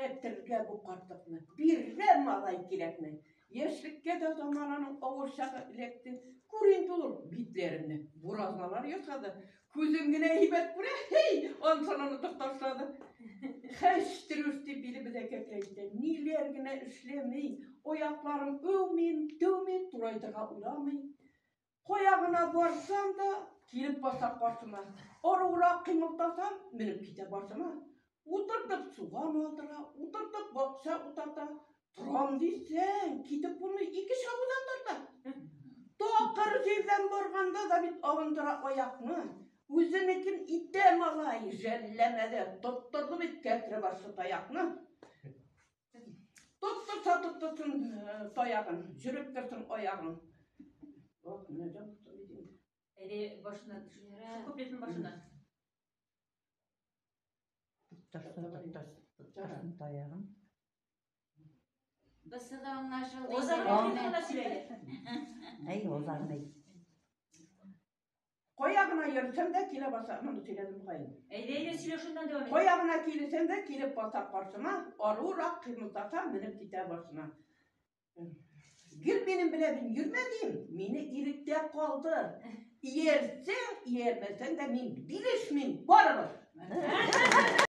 Нишләтергә бу картлыкны? Бирә малай кирәкне. Яшьлеккә дә замананың авыр чагы эләкте. Күр инде ул битләремне. Буразналар ясады. Күзем генә әйбәт күрә, һей, ансын онытып ташлады. Хәчтерүш дип биле безәкәкләй итә. Ниләр генә эшләми. Аякларым үмим, түмим, турайтырга уйламый. Кая гына барсам да, килеп баса каршыма. Аруырак кыймылдасам, менеп китә башыма. Утыртып суган алдыра, утыртып бакча утата. Торам дисәң, китеп булмый, ике чабудан тарта. Такыр җирдән барганда да бит абындыра аякны. Үзенекен итә малай, жәлләмәде, тоттырды бит кәкре башлы таякны. Тоттырса тоттырсын таягын, жүреп торсын аягын. Ох, менә җан тотты бит инде. Әйдә башына, шул куплетның башына. Тоттырсын таягын. Бусы да аңлашылды. Озагын гына сөйләде. Әй, озагын әйт. Кая гына йөрсәм дә килә баса, моны сөйләдем бугай. Әйдә, әйдә, сөйлә шуннан дәвам ит. Кая гына килсәм дә килеп баса каршыма, аруырак кыймылдаса менеп китә башына. Гел минем белән йөрмә дим, мине иректә калдыр. Иярсәң, иярмәсәң дә мин бирешмим, барыбер.